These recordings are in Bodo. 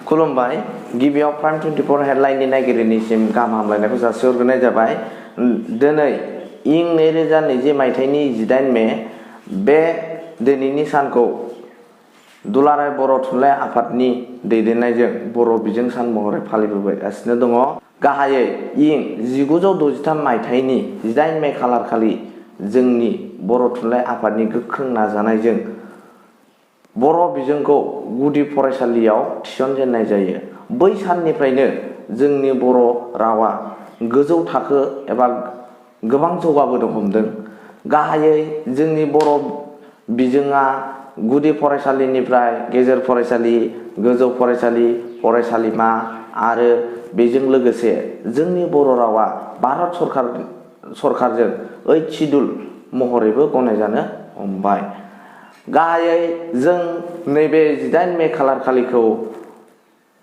खुलुमबाय गिबियाव प्राइम 24 हेडलाइननि नायगिरिनिसिम गाहाम हामलायनायखौ जासिहरग्रोनाय जाबाय। दिनै इं 2020 मायथाइनि 18 मे बे दिनैनि सानखौ दुलाराय बर' थुनलाइ आफादनि दैदेननायजों बर' बिजों सान महरै फालिबोगासिनो दङ। गाहायै इं 1963 मायथाइनि 18 मे खालारखालि जोंनि बर' थुनलाइ आफादनि गोख्रों नाजानायजों बर' बिजोंखौ गुदि फरायसालियाव थिसनजेननाय जायो। बै साननिफ्रायनो जोंनि बर' रावा गोजौ थाखो एबा गोबां जौगाबोनो हमदों। गाहायै जोंनि बर' बिजोङा गुदि फरायसालिनिफ्राय गेजेर फरायसालि, गोजौ फरायसालि, फरायसालिमा आरो बेजों लोगोसे जोंनि बर' रावा भारत सरकारजों ओइट शिड्युल महरैबो गनायजानो हमबाय। गाहायै जों नैबे 18 मे खालारखालिखौ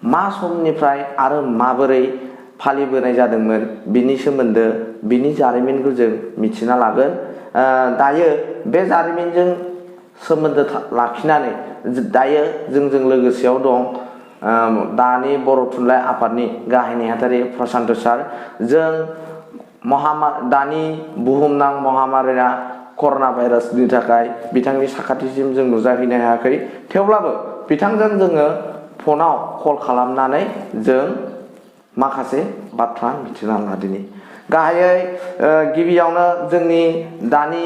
मा समनिफ्राय आरो माबोरै फालिबोनाय जादोंमोन बिनि सोमोन्दो, बिनि जारिमिनखौ जों मिथिना लागोन। दायो बे जारिमिनजों सोमोन्दो लाखिनानै दायो जोंजों लोगोसेयाव दं दानि बर' थुनलाइ आफादनि गाहाय नेहाथारि प्रसान्त सार। जों दानि बुहुमनां महामारिया कर'ना भाइरासनि थाखाय बिथांनि साखाथिसिम जों नुजाहैनो हायाखै। थेवब्लाबो बिथांजों जोङो फनाव कल खालामनानै जों माखासे बाथ्रा मिथिना लादिनि। गाहायै गिबियावनो जोंनि दानि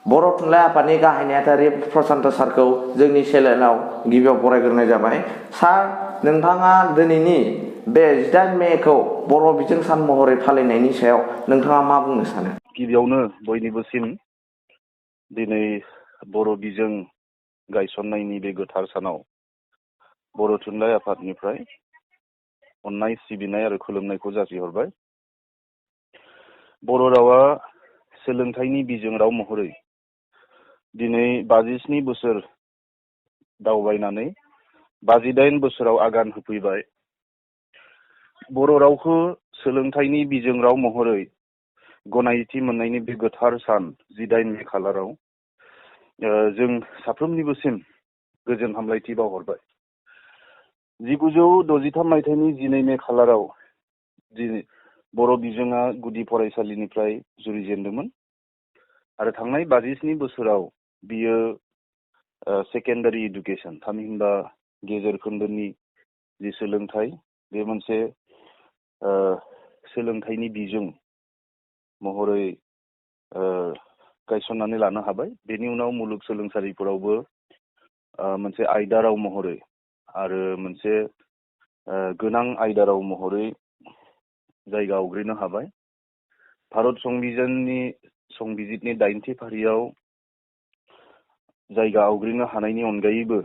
बर' थुनलाइ आफादनि गाहाय नेहाथारि प्रसान्त सारखौ जोंनि चेनेलाव गिबियाव बरायग्रोनाय जाबाय। सार, नोंथाङा दिनैनि बे 18 मेखौ बर' बिजों सान महरै फालिनायनि सायाव नोंथाङा मा बुंनो सानो? गिबियावनो बयनिबोसिम दिनै बर' बिजों गायसननायनि बे गोथार सानाव बर' थुनलाइ आफादनिफ्राय अननाय, सिबिनाय आरो खुलुमनायखौ जासिहरबाय। बर' रावा सोलोंथाइनि बिजों राव महरै दिनै 57 बोसोर दावबायनानै 58 बोसोराव आगान होफैबाय। बर' रावखौ सोलोंथाइनि बिजों राव महरै गनायथि मोननायनि बे गोथार सान 18 मे खालाराव जों साफ्रोमनिबोसिम गोजोन हामलायथि बावहरबाय। 1963 मायथाइनि 12 मे खालाराव बर' बिजोङा गुदि फरायसालिनिफ्राय जुरिजेनदोंमोन आरो थांनाय 57 बोसोराव बियो सेकेन्डारि इडुकेसन, थामहिनबा गेजेर खोन्दोनि जि सोलोंथाइ, बे मोनसे सोलोंथाइनि बिजों महरै गायसननानै लानो हाबाय। बेनि उनाव मुलुगसोलोंसालिफोरावबो मोनसे आयदा राव महरै आरो मोनसे गोनां आयदा राव महरै जायगा आवग्रिनो हाबाय। भारत संबिजितनि 8थि फारियाव जायगा आवग्रिनो हानायनि अनगायैबो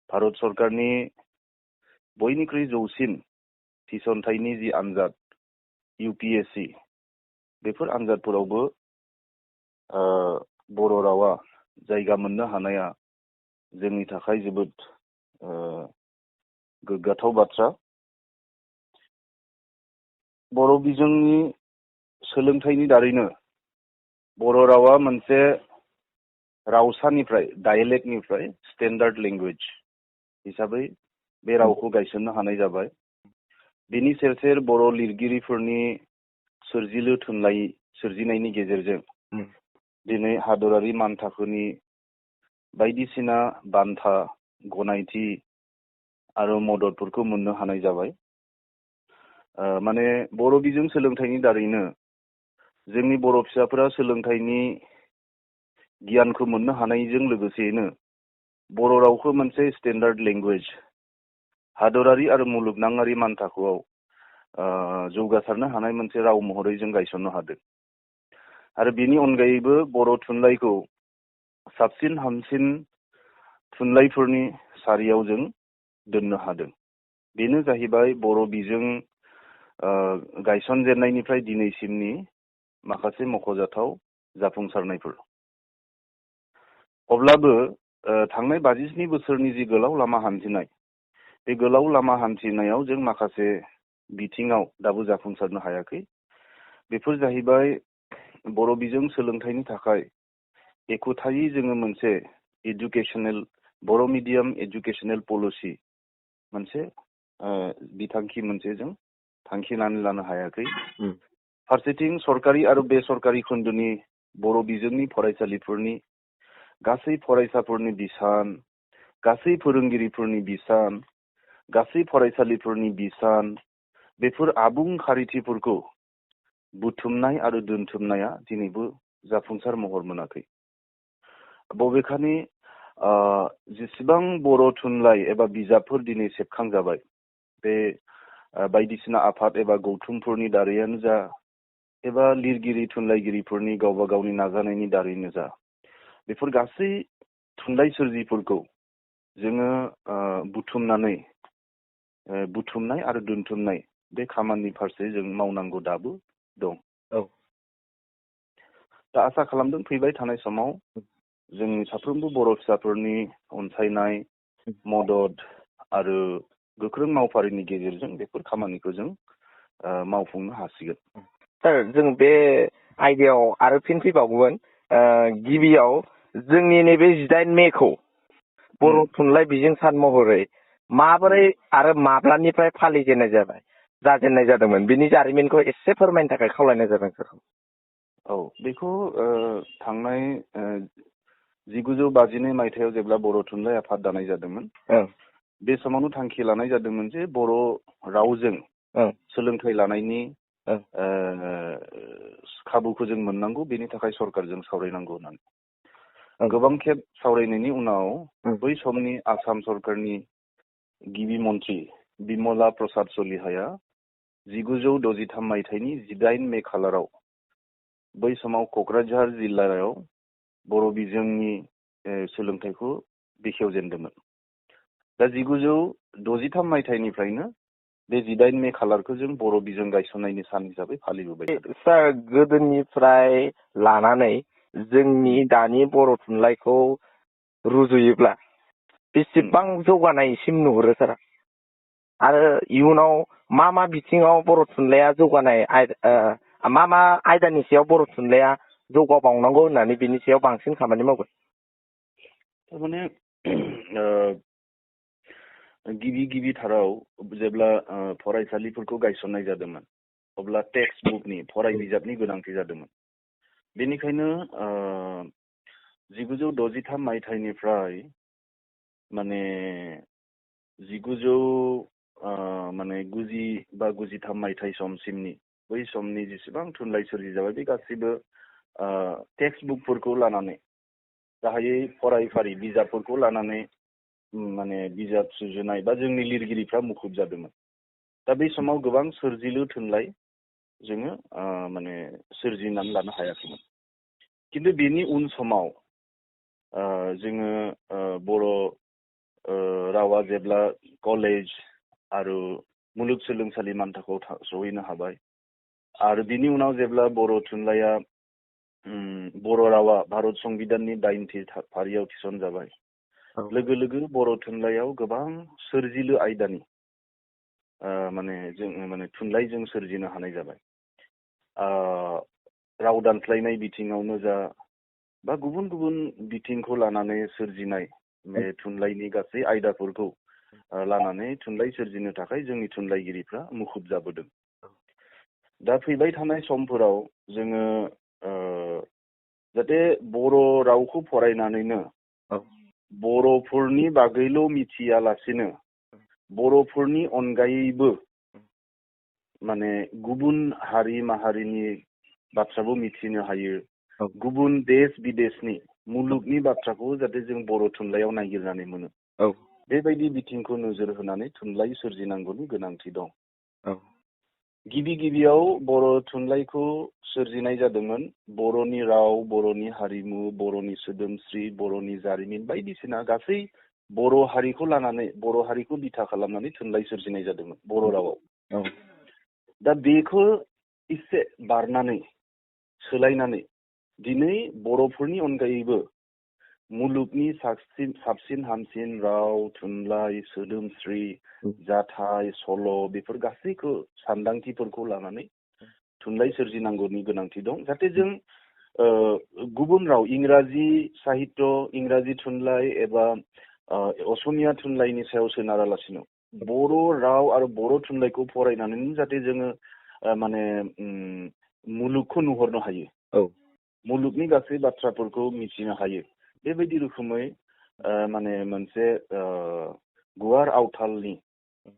भारत सरकारनि बयनिख्रुइ जौसिन थिसनथाइनि जि आनजाद UPSC, बेफोर आनजादफोरावबो बर' रावा जायगा मोननो हानाया जोंनि थाखाय जोबोद गोग्गाथाव बाथ्रा। बर' बिजोंनि सोलोंथाइनि दारैनो बर' रावा मोनसे रावसानिफ्राय, डायलेक्टनिफ्राय स्टेन्डार्ड लेंगुवेज हिसाबै बे रावखौ गायसननो हानाय जाबाय। बेनि सेर सेर बर' लिरगिरिफोरनि सोरजिलु थुनलाइ सोरजिनायनि गेजेरजों दिनै हादरारि मानथाखोनि बायदिसिना बान्था, गनायथि आरो मददफोरखौ मोननो हानाय जाबाय। माने बर' बिजों सोलोंथाइनि दारैनो जोंनि बर' फिसाफोरा सोलोंथाइनि गियानखौ मोननो हानायजों लोगोसेयैनो बर' रावखौ मोनसे स्टेन्डार्ड लेंगुवेज, हादरारि आरो मुलुगनाङारि मानथाखोआव जौगासारनो हानाय मोनसे राव महरै जों गायसननो हादों। आरो बेनि अनगायैबो बर' थुनलाइखौ साबसिन हामसिन थुनलाइफोरनि सारियाव जों दोननो हादों। बेनो जाहैबाय बर' बिजों गायसनजेननायनिफ्राय दिनैसिमनि माखासे मख'जाथाव जाफुंसारनायफोर। अब्लाबो थांनाय 57 बोसोरनि जि गोलाव लामा हान्थिनाय, बे गोलाव लामा हान्थिनायाव जों माखासे बिथिङाव दाबो जाफुंसारनो हायाखै। बेफोर जाहैबाय बर' बिजों सोलोंथाइनि थाखाय एखुथायै जोङो मोनसे एडुकेसनेल बर' मिडियाम एजुकेसनेल पलिसि मोनसे बिथांखि मोनसे जों थांखिनानै लानो हायाखै। फारसेथिं सरकारि आरो बेसरकारि खोन्दोनि बर' बिजोंनि फरायसालिफोरनि गासै फरायसाफोरनि बिसान, गासै फोरोंगिरिफोरनि बिसान, गासै फरायसालिफोरनि बिसान, बेफोर आबुं खारिथिफोरखौ बुथुमनाय आरो दोनथुमनाया दिनैबो जाफुंसार महर मोनाखै। बबेखानि जेसेबां बर' थुनलाइ एबा बिजाबफोर दिनै सेबखांजाबाय, बे बायदिसिना आफाद एबा गौथुमफोरनि दारैयानो जा एबा लिरगिरि थुनलाइगिरिफोरनि गावबा गावनि नाजानायनि दारैनो जा, बेफोर गासै थुनलाइ सोरजिफोरखौ जोङो बुथुमनाय आरो दोनथुमनाय बे खामानि फारसे जों मावनांगौ दाबो दं। दा आसा खालामदों फैबाय थानाय समाव जोंनि साफ्रोमबो बर' फिसाफोरनि अनसायनाय, मदद आरो गोख्रों मावफारिनि गेजेरजों बेफोर खामानिखौ जों मावफुंनो हासिगोन। सार, जों बे आयदायाव आरो फिन फैबावगोन। गिबियाव जोंनि नैबे 18 मेखौ बर' थुनलाइ बिजों सान महरै माबोरै आरो माब्लानिफ्राय जाजेननाय जादोंमोन, बिनि जारिमिनखौ एसे फोरमायनो थाखाय खावलायनाय जादों सारखौ। औ, बेखौ थांनाय 1952 मायथाइयाव जेब्ला बर' थुनलाइ आफाद दानाय जादोंमोन, बे समावनो थांखि लानाय जादोंमोन जे बर' रावजों सोलोंथाइ लानायनि खाबुखौ जों मोननांगौ, बेनि थाखाय सरकारजों सावरायनांगौ होननानै। गोबां खेब सावरायनायनि उनाव बै समनि आसाम सरकारनि गिबि मन्त्रि बिमला प्रसाद चलिहाया 1963 मायथाइनि 18 मे खालाराव बै समाव क'क्राझार जिल्लायाव बर' बिजोंनि सोलोंथाइखौ बेखेवजेनदोंमोन। दा 1963 मायथाइनिफ्रायनो बे 18 मे खालारखौ जों बर' बिजों गायसननायनि सान हिसाबै फालिबोबाय थादों। सार, गोदोनिफ्राय लानानै जोंनि दानि बर' थुनलाइखौ रुजुयोब्ला बेसेबां जौगानायसिम नुहुरो सारा? आरो इयुनाव मा मा बिथिङाव बर' थुनलाइया जौगानाय, मा मा आयदानि सायाव बर' थुनलाइया जौगाबावनांगौ होननानै बिनि सायाव बांसिन खामानि मावगोन? थारमाने गिबिथाराव जेब्ला फरायसालिफोरखौ गायसननाय जादोंमोन, अब्ला टेक्सट बुकनि फराय बिजाबनि गोनांथि जादोंमोन। बेनिखायनो 1963 मायथाइनिफ्राय माने 1990 बा 93 मायथाइ समसिमनि बै समनि जेसेबां थुनलाइ सोरजिजाबाय, बे गासैबो टेक्सट बुकफोरखौ लानानै, गाहायै फरायफारि बिजाबफोरखौ लानानै माने बिजाब सुजुनाय बा जोंनि लिरगिरिफ्रा मुखुब जादोंमोन। दा बे समाव गोबां सोरजिलु थुनलाइ जोङो माने सोरजिनानै लानो हायाखैमोन। खिन्थु बेनि उन समाव जोङो बर' रावा जेब्ला कलेज आरो मुलुगसोलोंसालि मानथाखोआव सहैनो हाबाय, आरो बिनि उनाव जेब्ला बर' थुनलाइया बर' रावा भारत संबिधाननि 80थि फारियाव थिसनजाबाय, लोगो लोगो बर' थुनलाइयाव गोबां सोरजिलु आयदानि माने थुनलाइ जों सोरजिनो हानाय जाबाय। राव दानस्लायनाय बिथिङावनो जा बा गुबुन गुबुन बिथिंखौ लानानै सोरजिनाय बे थुनलाइनि गासै आयदाफोरखौ लानानै थुनलाइ सोरजिनो थाखाय जोंनि थुनलाइगिरिफ्रा मुखुब जाबोदों। दा फैबाय थानाय समफोराव जोङो जाहाथे बर' रावखौ फरायनानैनो बर'फोरनि बागैल' मिथियालासेनो बर'फोरनि अनगायैबो माने गुबुन हारि माहारिनि बाथ्राबो मिथिनो हायो, गुबुन देश बिदेशनि मुलुगनि बाथ्राखौ जाहाथे जों बर' थुनलाइयाव नागिरनानै मोनो, बेबायदि बिथिंखौ नोजोर होनानै थुनलाइ सोरजिनांगौनि गोनांथि दं। गिबियाव बर' थुनलाइखौ सोरजिनाय जादोंमोन बर'नि राव, बर'नि हारिमु, बर'नि सोदोमस्रि, बर'नि जारिमिन बायदिसिना गासै बर' हारिखौ लानानै, बर' हारिखौ बिथा खालामनानै थुनलाइ सोरजिनाय जादोंमोन बर' रावाव। दा बेखौ एसे बारनानै सोलायनानै दिनै बर'फोरनि अनगायैबो मुलुगनि साबसिन हामसिन राव, थुनलाइ, सोदोमस्रि, जाथाय, सल' बेफोर गासैखौ सानदांथिफोरखौ लानानै थुनलाइ सोरजिनांगौनि गोनांथि दं। जाहाथे जों गुबुन राव, इंराजि साहित्य, इंराजि थुनलाइ एबा असमिया थुनलाइनि सायाव सोनारालासिनो बर' राव आरो बर' थुनलाइखौ फरायनानै जाहाथे जोङो माने मुलुगखौ नुहरनो हायो, मुलुगनि गासै बाथ्राफोरखौ मिथिनो हायो, बेबायदि रोखोमै माने मोनसे गुवार आवथालनि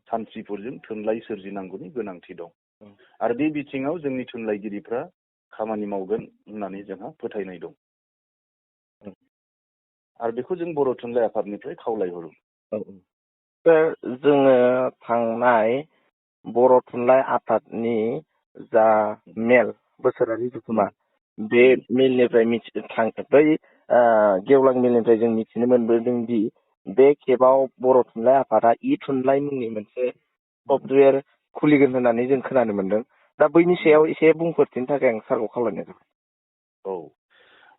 सानस्रिफोरजों थुनलाइ सोरजिनांगौनि गोनांथि दं। आरो बे बिथिङाव जोंनि थुनलाइगिरिफ्रा खामानि मावगोन होननानै जोंहा फोथायनाय दं। आरो बेखौ जों बर' थुनलाइ आफादनिफ्राय खावलायहरो। जोङो थांनाय बर' थुनलाइ आफादनि जा मेल बोसोरारि जथुमा, बे मेलनिफ्राय बै गेवलां मेलनिफ्राय जों मिथिनो मोनबोदों दि बे खेबाव बर' थुनलाइ आफादा थुनलाइ मुंनि मोनसे सफ्टवेर खुलिगोन होननानै जों खोनानो मोनदों। दा बैनि सायाव एसे बुंफोरथिनि थाखाय आं सारखौ खावलायनाय जाबाय। औ,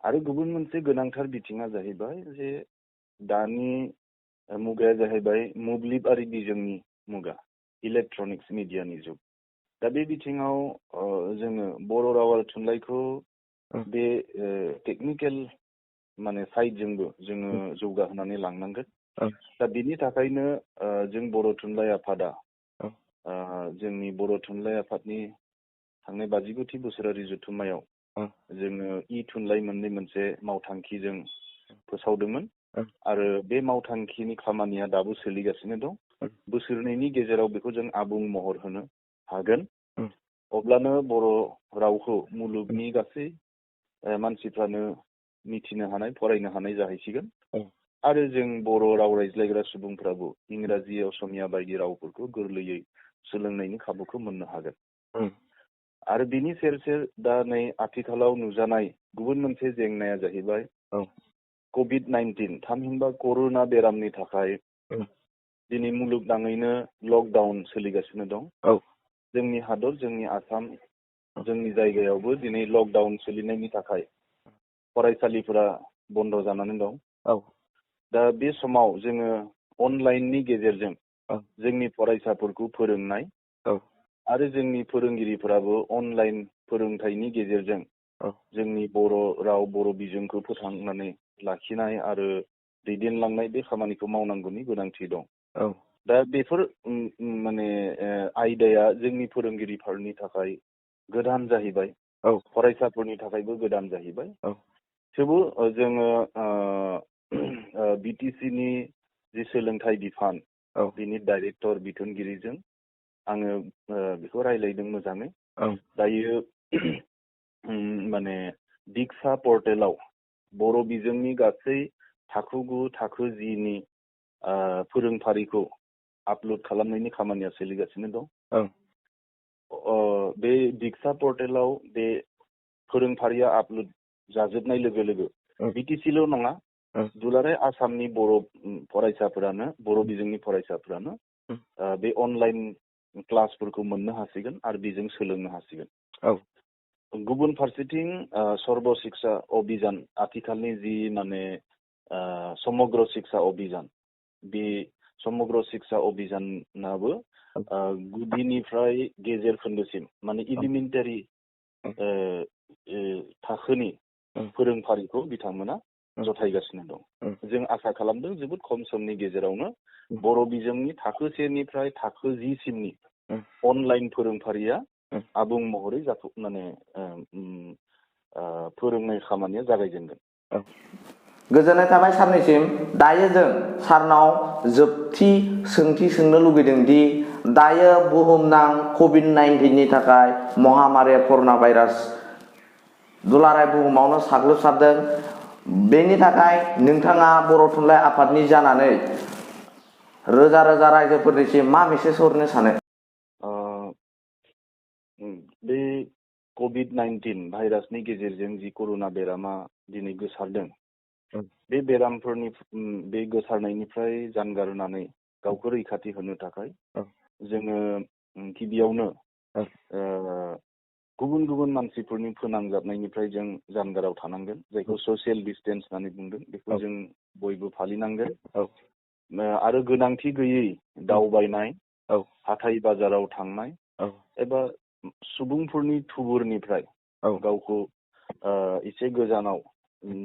आरो गुबुन मोनसे गोनांथार बिथिङा जाहैबाय जे दानि मुगाया जाहैबाय मोब्लिबारि बिजोंनि मुगा, इलेक्ट्रनिक्स मिडियानि जुग। दा बे बिथिङाव जोङो बर' राव आरो थुनलाइखौ बे टेकनिकेल माने साइडजोंबो जोङो जौगाहोनानै लांनांगोन। दा बिनि थाखायनो जों बर' थुनलाइ आफादा जोंनि बर' थुनलाइ आफादनि थांनाय 59थि बोसोरारि जथुम्मायाव जोङो थुनलाइ मोनसे मावथांखिजों फोसावदोंमोन। आरो बे मावथांखिनि खामानिया दाबो सोलिगासिनो दं। बोसोरनैनि गेजेराव बेखौ जों आबुं महर होनो हागोन। अब्लानो बर' रावखौ मुलुगनि गासै मानसिफ्रानो मिथिनो हानाय, फरायनो हानाय जाहैसिगोन। आरो जों बर' राव रायज्लायग्रा सुबुंफ्राबो इंराजि, असमिया बायदि रावफोरखौ गोरलैयै सोलोंनायनि खाबुखौ मोननो हागोन। आरो बिनि सेर सेर दा नै आथिखालाव नुजानाय गुबुन मोनसे जेंनाया जाहैबाय कभिड-19, थामहिनबा करुना बेरामनि थाखाय दिनै मुलुगनाङैनो लकडाउन सोलिगासिनो दं। जोंनि हादर, जोंनि आसाम, जोंनि जायगायावबो दिनै लकडाउन सोलिनायनि थाखाय फरायसालिफोरा बन्द जानानै दं। दा बे समाव जोङो अनलाइननि गेजेरजों जोंनि फरायसाफोरखौ फोरोंनाय आरो जोंनि फोरोंगिरिफोराबो अनलाइन फोरोंथायनि गेजेरजों जोंनि बर' राव, बर' बिजोंखौ फोथांनानै लाखिनाय आरो दैदेनलांनाय बे खामानिखौ मावनांगौनि गोनांथि दं। दा बेफोर माने आयदाया जोंनि फोरोंगिरिफोरनि थाखाय गोदान जाहैबाय, फरायसाफोरनि थाखायबो गोदान जाहैबाय। थेवबो जोङो बिटिसिनि जि सोलोंथाइ बिफान, बिनि डाइरेक्टर बिथोनगिरिजों आङो बेखौ रायलायदों मोजाङै। दायो माने दिक्सा पर्टेलाव बर' बिजोंनि गासै थाखो 9, थाखो 10 नि फोरोंफारिखौ आपल'ड खालामनायनि खामानिया सोलिगासिनो दं। बे दिक्सा पर्टेलाव बे फोरोंफारिया आपल'ड जाजोबनाय लोगो लोगो बिटिसिल' नङा, दुलाराय आसामनि बर' फरायसाफोरानो, बर' बिजोंनि फरायसाफोरानो बे अनलाइन क्लासफोरखौ मोननो हासिगोन आरो बेजों सोलोंनो हासिगोन। गुबुन फारसेथिं सर्ब शिक्षा अभियान, आथिखालनि जि माने समग्र शिक्षा अभियान, बे समग्र शिक्षा अभियानाबो गुदिनिफ्राय गेजेर खोन्दोसिम माने इलिमेन्टारि थाखोनि फोरोंफारिखौ बिथांमोना जथायगासिनो दं। जों आसा खालामदों जोबोद खम समनि गेजेरावनो बर' बिजोंनि थाखो 1 निफ्राय थाखो 10 सिमनि अनलाइन फोरोंफारिया आबुं महरै माने फोरोंनाय खामानिया जागायजेनगोन। गोजोननाय थाबाय सारनिसिम। दायो जों सारनाव जोबथि सोंथि सोंनो लुगैदों दि दायो बुहुमनां कभिड-19नि थाखाय महामारि कर'ना भाइरास दुलाराय बुहुमावनो साग्लोबसारदों। बेनि थाखाय नोंथाङा बर' थुनलाइ आफादनि जानानै रोजा रोजा रायजोफोरनिसिम मा मेसेज हरनो सानो? बे कभिड-19 भाइरासनि गेजेरजों जि कर'ना बेरामा दिनै गोसारदों, बे बेरामफोरनि बे गोसारनायनिफ्राय जानगार होनानै गावखौ रैखाथि होनो थाखाय जोङो गिबियावनो गुबुन गुबुन मानसिफोरनि फोनांजाबनायनिफ्राय जों जानगाराव थानांगोन, जायखौ ससियेल डिस्टेन्स होननानै बुंदों। बेखौ जों बयबो फालिनांगोन। आरो गोनांथि गैयै दावबायनाय, हाथाय बाजाराव थांनाय एबा सुबुंफोरनि थुबुरनिफ्राय गावखौ एसे गोजानाव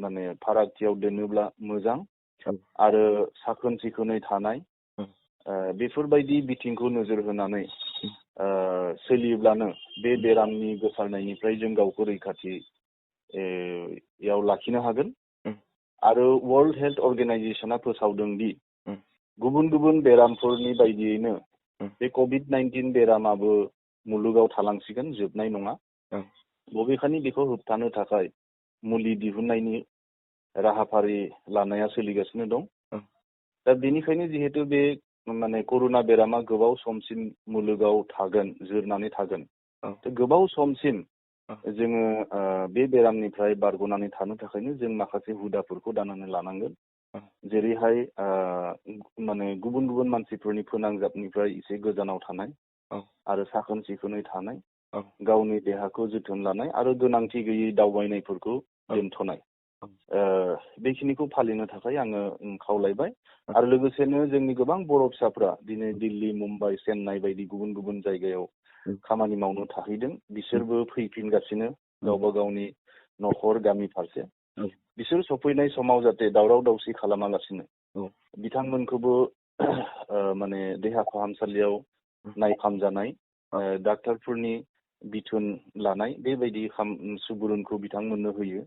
माने फारागथियाव दोनोब्ला मोजां। आरो साखोन सिखोनै थानाय बेफोरबायदि बिथिंखौ नोजोर होनानै सोलियोब्लानो बे बेरामनि गोसारनायनिफ्राय जों गावखौ रैखाथि याव लाखिनो हागोन। आरो वर्ल्ड हेल्थ अर्गेनाइजेसना फोसावदों दि गुबुन गुबुन बेरामफोरनि बायदियैनो बे कभिड-19 बेरामाबो मुलुगाव थालांसिगोन, जोबनाय नङा। बबेखानि बेखौ होबथानो थाखाय मुलि दिहुननायनि राहाफारि लानाया सोलिगासिनो दं। दा बेनिखायनो जिहेतु बे माने कर'ना बेरामा गोबाव समसिम मुलुगाव थागोन, जोरनानै थागोन। गोबाव समसिम जोङो बे बेरामनिफ्राय बारग'नानै थानो थाखायनो जों माखासे हुदाफोरखौ दानानै लानांगोन। जेरैहाय माने गुबुन गुबुन मानसिफोरनि फोनांजाबनिफ्राय एसे गोजानाव थानाय आरो साखोन सिखोनै थानाय, गावनि देहाखौ जोथोन लानाय आरो गोनांथि गैयै दावबायनायफोरखौ दोनथ'नाय, बेखिनिखौ फालिनो थाखाय आङो खावलायबाय। आरो लोगोसेनो जोंनि गोबां बर' फिसाफ्रा दिनै दिल्ली, मुम्बाइ, चेन्नाइ बायदि गुबुन गुबुन जायगायाव खामानि मावनो थाहैदों। बिसोरबो फैफिनगासिनो गावबा गावनि न'खर गामि फारसे। बिसोर सफैनाय समाव जाहाथे दावराव दावसि खालामालासिनो बिथांमोनखौबो माने देहा फाहामसालियाव नायफामजानाय, डाक्टारफोरनि बिथोन लानाय बेबायदि सुबुरुनखौ बिथांमोननो होयो।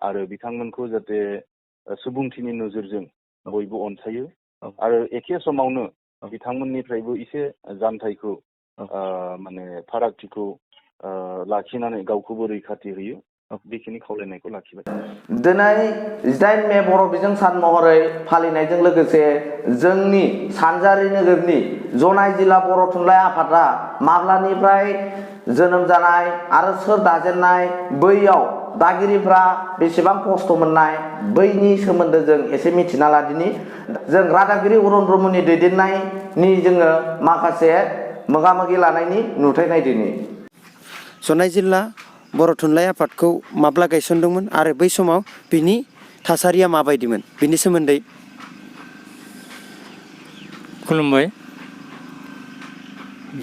आरो बिथांमोनखौ जाहाथे सुबुंथिनि नोजोरजों बयबो अनसायो आरो एखे समावनो बिथांमोननिफ्रायबो एसे जानथायखौ माने फारागथिखौ लाखिनानै गावखौबो रैखाथि होयो। बेखिनि खावलायनायखौ लाखिबाय। दिनै 18 मे बर' बिजों सान महरै फालिनायजों लोगोसे जोंनि सानजारि नोगोरनि जनाय जिल्ला बर' थुनलाइ आफादा माब्लानिफ्राय जोनोम जानाय आरो सोर दाजेननाय, बैयाव दागिरिफ्रा बेसेबां खस्थ' मोननाय, बैनि सोमोन्दो जों एसे मिथिना लादिनि। जों रादाबगिरि अरुण ब्रह्मनि दैदेननायनि जोङो माखासे मोगा-मोगि लानायनि नुथाय नायदिनि। जनाय जिल्ला बर' थुनलाइ आफादखौ माब्ला गायसनदोंमोन आरो बै समाव बिनि थासारिया माबायदिमोन, बिनि सोमोन्दै। खुलुमबाय।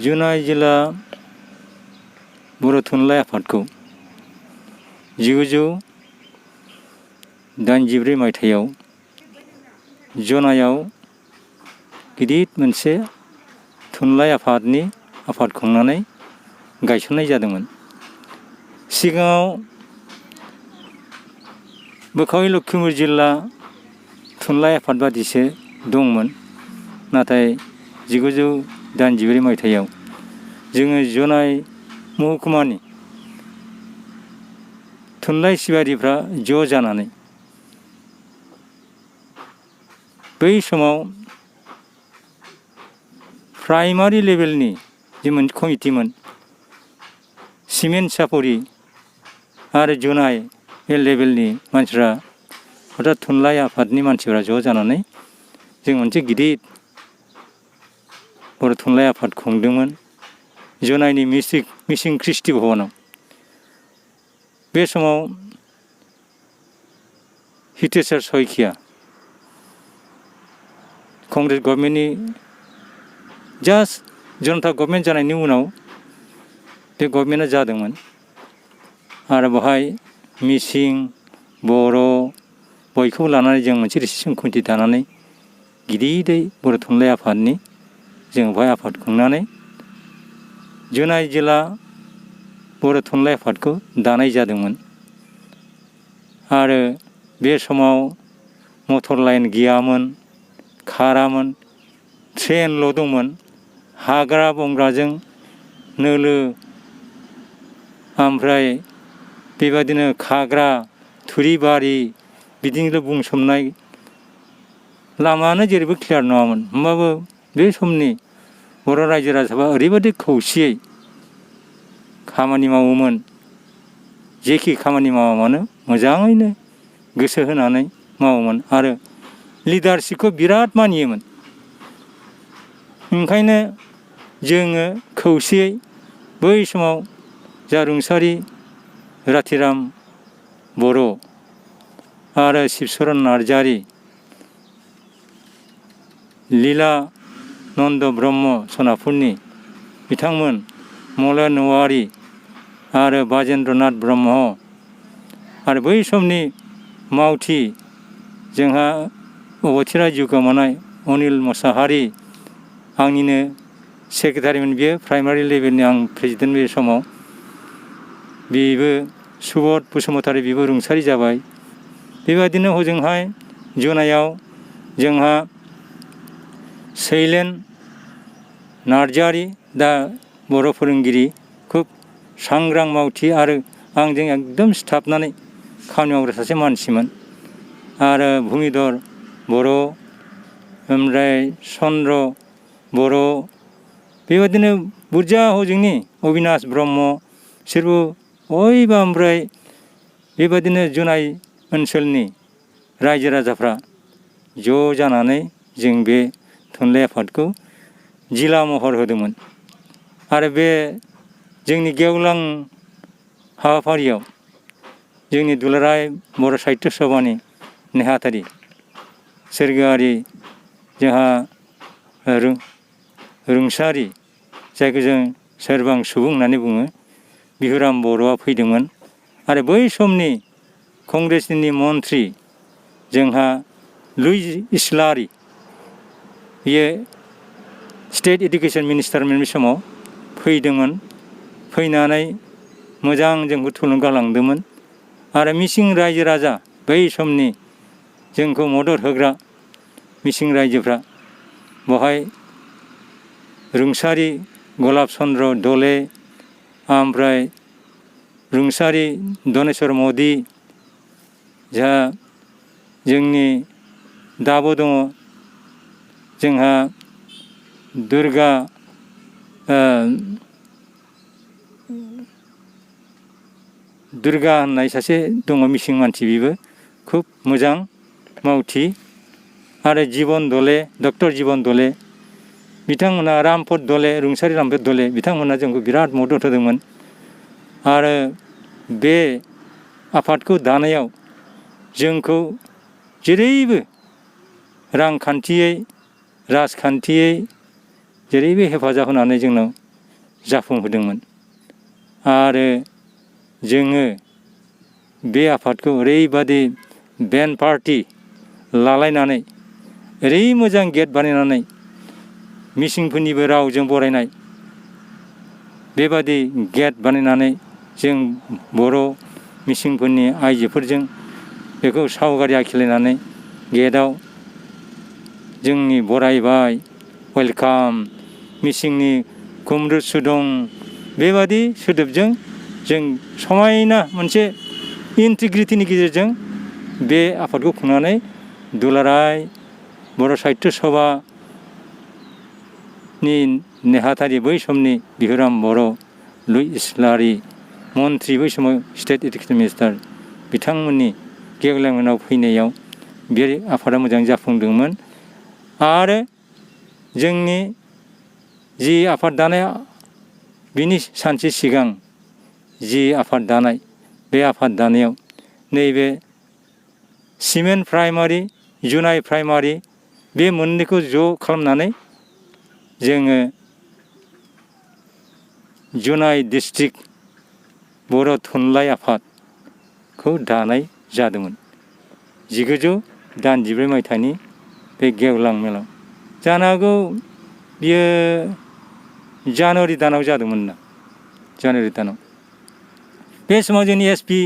जनाय जिल्ला बर' थुनलाइ आफादखौ 1983 मायथाइयाव जनायाव गिदिर मोनसे थुनलाइ आफाद खुंनानै गायसननाय जादोंमोन। सिगाङाव बोखावि लखिमपुर जिल्ला थुनलाइ आफाद बादिसो दंमोन। नाथाय 1983 मायथाइयाव जोङो जनाय महकुमानि थुनलाइ सिबियारिफ्रा ज' जानानै बै समाव प्राइमारि लेभेलनि जि मोनसे कमिटिमोन, सिमेन्ट सापरि आरो जनाय बे लेभेलनि मानसिफ्रा अर्थात थुनलाइ आफादनि मानसिफ्रा ज' जानानै जों मोनसे गिदिर बर' थुनलाइ आफाद खुंदोंमोन जनायनि मिसिं ख्रिस्टि भबनाव। बे समाव हितेश्वर शइकिया कंग्रेस गभर्नमेन्टनि जास्ट जनता गभर्नमेन्ट जानायनि उनाव बे गभर्नमेन्टआ जादोंमोन। आरो बेवहाय मिसिं, बर' बयखौबो लानानै जों मोनसे डिसिसन कमिटि दानानै गिदिरै बर' थुनलाइ आफादनि जों बेवहाय आफाद खुंनानै जनाय जिल्ला बर' थुनलाइ आफादखौ दानाय जादोंमोन। आरो बे समाव मटर लाइन गैयामोन, खारामोन, ट्रेनल' दंमोन। हाग्रा बंग्राजों नोलो, ओमफ्राय बेबादिनो खाग्रा, थुरिबारि बिदिनो बुंफबनाय, लामायानो जेरैबो क्लियार नङामोन। होमबाबो बे समनि बर' रायजो राजाफ्रा ओरैबायदि खौसेयै खामानि मावोमोन, जेखि खामानि मावा मानो मोजाङैनो गोसो होनानै मावोमोन आरो लिडारशिपखौ बिराद मानियोमोन। ओंखायनो जोङो खौसेयै बै समाव जारुंसारि रातिराम बर' आरो शिबचरन नार्जारि, लीला नन्द ब्रह्म सनापुरनि बिथांमोन, मलय औवारि आरो बाजेन्द्रनाथ ब्रह्म आरो बै समनि मावथि जोंहा अबथिरा जिउ गोमानाय अनिल मोसाहारि आंनिनो सेक्रेटारिमोन, बियो प्राइमारि लेभेलनि, आं प्रेसिडेन्ट बे समाव। बेबो सुबोध बसुमतारी, बेबो रुंसारि जाबाय। बेबायदिनो हजोंहाय जुनायाव जोंहा शैलेन नार्जारि, दा बर' फोरोंगिरि, खुब सांग्रां मावथि आरो आंजों एकदम सिथाबनानै खामानि मावग्रा सासे मानसिमोन। आरो भुमिधर बर', ओमफ्राय चन्द्र बर', बेबायदिनो बुरजा हजोंनि अबिनाश ब्रह्म, बिसोरबो बयबो। ओमफ्राय बेबायदिनो जुनाय ओनसोलनि रायजो राजाफ्रा ज' जानानै जों बे थुनलाइ आफादखौ जिल्ला महर होदोंमोन। आरो बे जोंनि गेवलां हाबाफारियाव जोंनि दुलाराय बर' साहित्य सभानि नेहाथारि सोरगोआरि जोंहा रुंसारि, जायखौ जों सोरबां सुबुं होननानै बुङो, बिहुराम बर'आ फैदोंमोन। आरो बै समनि कंग्रेसनि मन्त्रि जोंहा लुइस इस्लारि, बियो स्टेट इडुकेसन मिनिस्टारमोन बे समाव, फैदोंमोन। फैनानै मोजां जोंखौ थुलुंगा लांदोंमोन। आरो मिसिं रायजो राजा, बै समनि जोंखौ मदद होग्रा मिसिं रायजोफ्रा, बेवहाय रुंसारि गलाब चन्द्र दले, ओमफ्राय रुंसारि धनेस्वर मदि, जोंहा जोंनि दाबो दङ जोंहा दुर्गा होननाय सासे दङ मिसिं मानसि, बेबो खुब मोजां मावथि। आरो जीबन दले, डक्टर जीबन दले, बिथांमोना रामपद दले, रुंसारि रामपद दले, बिथांमोना जोंखौ बिराद मदद होदोंमोन। आरो बे आफादखौ दानायाव जोंखौ जेरैबो रांखान्थियै, राजखान्थियै जेरैबो हेफाजाब होनानै जोंनाव जाफुंहोदोंमोन। आरो जोङो बे आफादखौ ओरैबादि बेन्ड पार्टि लालायनानै, ओरै मोजां गेट बानायनानै मिसिंफोरनिबो रावजों बरायनाय बेबादि गेट बानायनानै जों बर' मिसिंफोरनि आइजोफोरजों बेखौ सावगारि आखिलायनानै गेटआव जोंनि बरायबाय, वेलकाम मिसिंनि खुमरुद सुदं, बेबादि सोदोबजों जों समायना मोनसे इन्टिग्रिटिनि गेजेरजों बे आफादखौ खुंनानै दुलाराय बर' साहित्य सभानि नेहाथारि बै समनि बिहुराम बर', लुइस इस्लारि मन्त्रि, बै समाव स्टेट इडुकेसन मिनिस्टार, बिथांमोननि गेवलाङाव फैनायाव बे आफादा मोजां जाफुंदोंमोन। आरो जोंनि जि आफाद दानाय, बिनि सानसे सिगां जि आफाद दानाय, बे आफाद दानायाव नैबे सिमेन्ट प्राइमारि, जुनाय प्राइमारि, बे मोननैखौ ज' खालामनानै जोङो जुनाय डिस्ट्रिक्ट बर' थुनलाइ आफादखौ दानाय जादोंमोन 1982 मायथाइनि बे गेवलां मेलाव। जानो हागौ बियो जानुवारि दानाव जादोंमोन ना, जानुवारि दानाव। बे समाव जोंनि एसपि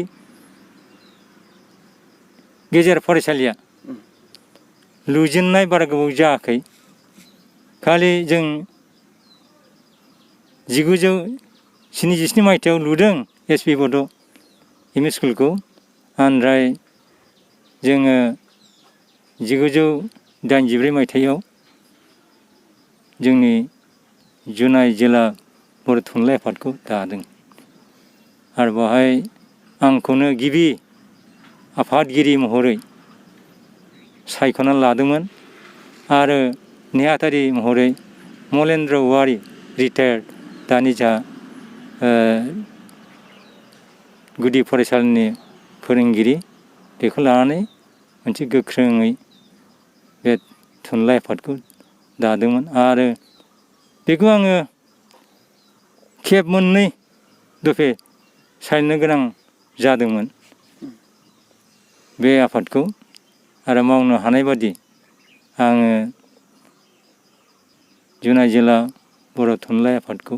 गेजेर फरायसालिया लुजेननाय बारा गोबाव जायाखै। खालि जों 1977 मायथाइयाव लुदों एसपि बड' एमइ स्कुलखौ। ओमफ्राय जोङो 1982 मायथाइयाव जोंनि जुनाय जिल्ला बर' थुनलाइ आफादखौ दादों। आरो बेवहाय आंखौनो गिबि आफादगिरि महरै सायख'नानै लादोंमोन। आरो नेहाथारि महरै मलेन्द्र औवारि, रिटायार्ड, दानि जा गुदि फरायसालिनि फोरोंगिरि, बेखौ लानानै मोनसे गोख्रोङै बे थुनलाइ आफादखौ दादोंमोन। आरो बेखौ आङो खेब मोननै दफे सायनो गोनां जादोंमोन बे आफादखौ। आरो मावनो हानाय बादि आङो जुनाय जिल्ला बर' थुनलाइ आफादखौ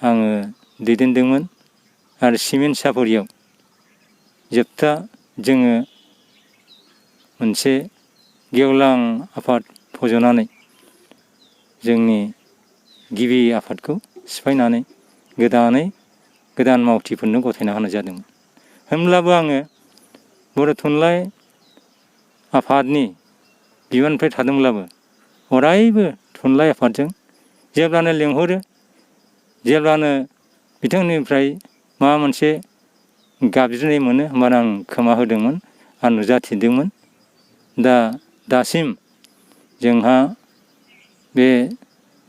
आङो दैदेनदोंमोन आरो सिमेन्ट सापरियाव जोबथा जोङो मोनसे गेवलां आफाद फज'नानै जोंनि गिबि आफादखौ सिफायनानै गोदान मावथिफोरनो गथायना होनाय जादोंमोन। होमब्लाबो आङो बर' थुनलाइ आफादनि बिबाननिफ्राय थादोंब्लाबो अरायबो थुनलाइ आफादजों जेब्लानो लेंहरो जेब्लानो बिथांनिफ्राय माबा मोनसे गाबज्रिनाय मोनो होमबानो आं खोमा होदोंमोन आर नुजाथिदोंमोन। दा दासिम जोंहा बे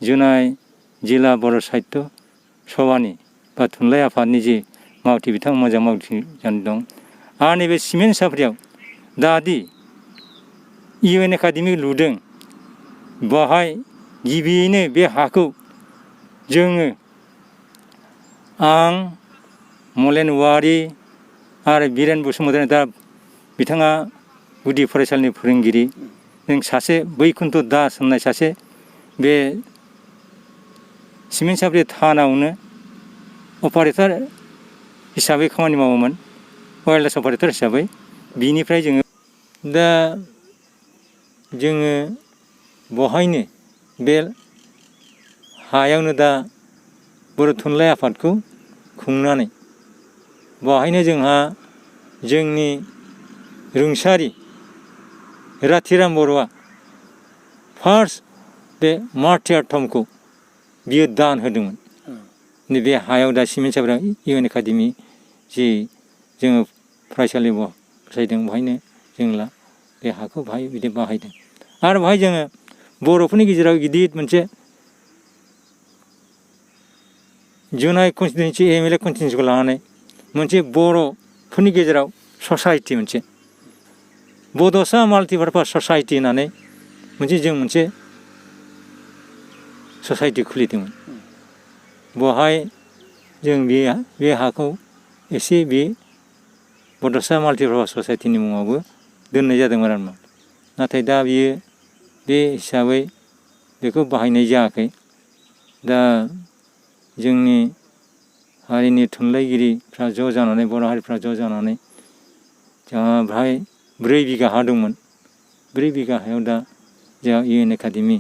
जुनाय जिल्ला बर' साहित्य सभानि बा थुनलाइ आफादनि जि मावथि बिथांमोनजों मावथि जानानै दं। आरो नैबे सिमेन्ट सापरियाव दादि UN एकाडेमि लुदों बेवहाय गिबियैनो बे हाखौ जोङो आं मलेन औवारि आरो बिरेन बसुमतारी दा बिथाङा गुदि फरायसालिनि फोरोंगिरि जों सासे बैकुन्थ दास होननाय सासे बे सिमेन्ट सापरि थानावनो अपारेटर हिसाबै खामानि मावोमोन वाइल्ड अपारेटर हिसाबै बिनिफ्राय जोङो दा जोङो बहायनो बे हायावनो दा बर' थुनलाइ आफादखौ खुंनानै बहायनो जोंहा जोंनि रुंसारि राथिराम बर'आ फार्स्ट बे मार्टियार थमखौ बियो दान होदोंमोन। नैबे हायाव दा सिमेन्ट सापरियाव UN एकाडेमि जि जोङो फरायसालि बसायदों बेवहायनो जों बे हाखौ बाहाय बिदि बाहायदों। आरो बेवहाय जोङो बर'फोरनि गेजेराव गिदिर मोनसे जुनाय कनस्टिटुवेन्सि MLA कनस्टिटुवेन्सिखौ लानानै मोनसे बर'फोरनि गेजेराव ससाइटि मोनसे बड'सा माल्टिपार्पास ससाइटि होननानै मोनसे ससाइटि खुलिदोंमोन। बेवहाय जों बे हाखौ एसे बे बड'सा माल्टिपार्पास ससाइटिनि मुङावबो दोननाय जादोंमोन आरो नाथाय दा बियो बे हिसाबै बेखौ बाहायनाय जायाखै। दा जोंनि हारिनि थुनलाइगिरिफ्रा ज' जानानै बर' हारिफ्रा ज' जानानै जोंहा बेहाय 4 बिगा हा दंमोन। 4 बिगा हायाव दा जोंहा UN एकाडेमि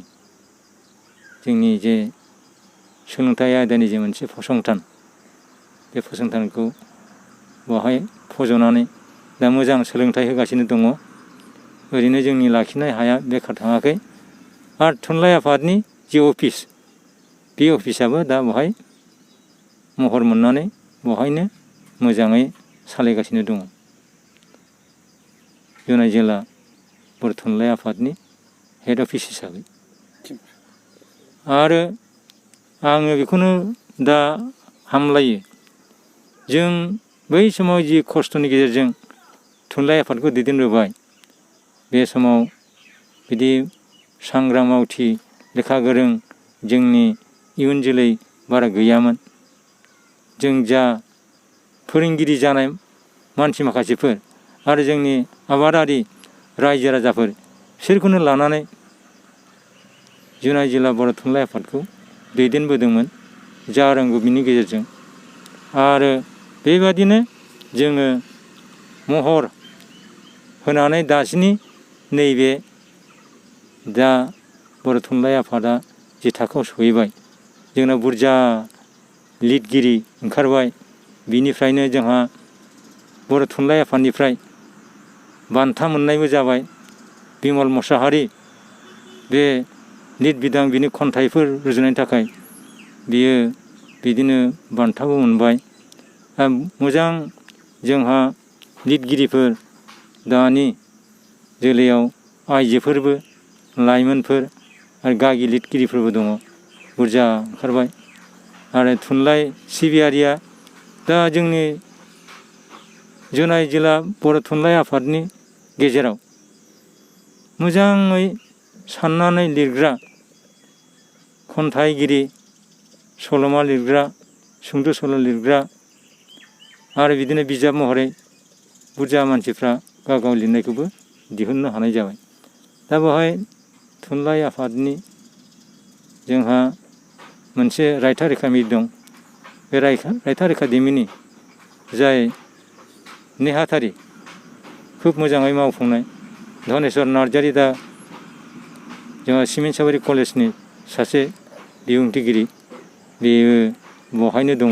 जोंनि जे सोलोंथाइ आयदानि जे मोनसे फसंथान बे फसंथानखौ बेवहाय फज'नानै दा मोजां सोलोंथाइ होगासिनो दङ। ओरैनो जोंनि लाखिनाय हाया बेखार थाङाखै। आरो थुनलाइ आफादनि जि अफिस बे अफिसाबो दा बेवहाय महर मोननानै बेवहायनो मोजाङै सालायगासिनो दङ। जुनाय जिल्ला बर' थुनलाइ आफादनि हेड अफिस हिसाबै आरो आङो बेखौनो दा हामलायो जों बै समाव जि खस्थ'नि गेजेरजों थुनलाइ आफादखौ दैदेनबोबाय बे समाव बिदि सांग्रां मावथि लेखा गोरों जोंनि इयुन जोलै बारा गैयामोन। जों जा फोरोंगिरि जानाय मानसि माखासेफोर आरो जोंनि आबादारि रायजो राजाफोर बिसोरखौनो लानानै जुनाय जिल्ला बर' थुनलाइ आफादखौ दैदेनबोदोंमोन जा रोंगौ बिनि गेजेरजों। आरो बेबादिनो जोङो महर होनानै दासिमनि नैबे दा बर' थुनलाइ आफादा जि थाखोआव सहैबाय जोंना बुरजा लिरगिरि ओंखारबाय। बिनिफ्रायनो जोंहा बर' थुनलाइ आफादनिफ्राय बान्था मोननायबो जाबाय। बिमल मुसाहारि बे लिरबिदां बिनि खन्थाइफोर रुजुनायनि थाखाय बियो बिदिनो बान्थाबो मोनबाय। मोजां जोंहा लिरगिरिफोर दानि जोलैयाव आइजोफोरबो लाइमोनफोर आरो गागि लिरगिरिफोरबो दङ बुरजा ओंखारबाय। आरो थुनलाइ सिबियारिया दा जोंनि जुनाय जिल्ला बर' थुनलाइ आफादनि गेजेराव मोजाङै साननानै लिरग्रा खन्थाइगिरि सल'मा लिरग्रा सुंद' सल' लिरग्रा आरो बिदिनो बिजाब महरै बुरजा मानसिफ्रा गाव गाव लिरनायखौबो दिहुननो हानाय जाबाय। दा बेवहाय थुनलाइ आफादनि जोंहा मोनसे रायथार एकाडेमि दं। बे रायथार एकाडेमिनि जाय नेहाथारि खोब मोजाङै मावफुंनाय धनेस्वर नार्जारि दा जोंहा सिमेन्ट कलेजनि सासे बिबुंथिगिरि बेयो बेवहायनो दङ।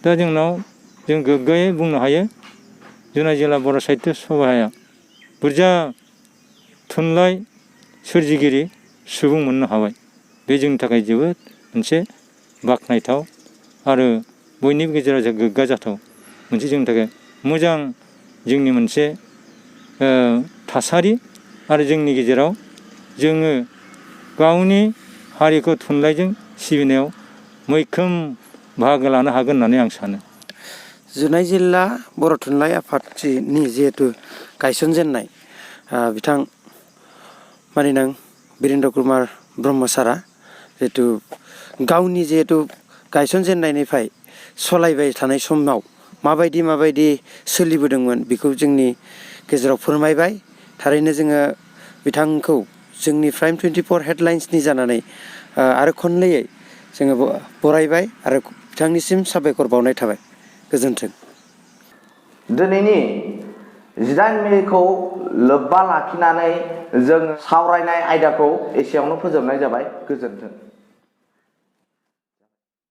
दा जोंनाव जों गोग्गायै बुंनो हायो जोंना जिल्ला बर' साहित्य सभाया बुरजा थुनलाइ सोरजिगिरि सुबुं मोननो हाबाय। बे जोंनि थाखाय जोबोद मोनसे बाख्नायथाव आरो बयनिबो गेजेराव जों गोग्गाजाथाव मोनसे जोंनि थाखाय मोजां जोंनि मोनसे थासारि आरो जोंनि गेजेराव जोङो गावनि हारिखौ थुनलाइजों सिबिनायाव मैखोम बाहागो लानो हागोन होननानै आं सानो। जुनाय जिल्ला बर' थुनलाइ आफादनि जिहेतु गायसनजेननाय बिथां मानिनां बिरेन्द्र कुमार ब्रह्म सारा जिहेतु गावनि जिहेतु गायसनजेननायनिफ्राय सलायबाय थानाय समाव माबायदि सोलिबोदोंमोन बेखौ जोंनि गेजेराव फोरमायबाय। थारैनो जोङो बिथांखौ जोंनि प्राइम 24 हेडलाइन्सनि जानानै आरो खनलेयै जोङो बरायबाय आरो बिथांनिसिम साबायखर बावनाय थाबाय। गोजोन्थों। दिनैनि 18 मेखौ लोब्बा लाखिनानै जों सावरायनाय आयदाखौ एसेयावनो फोजोबनाय जाबाय। गोजोन्थों।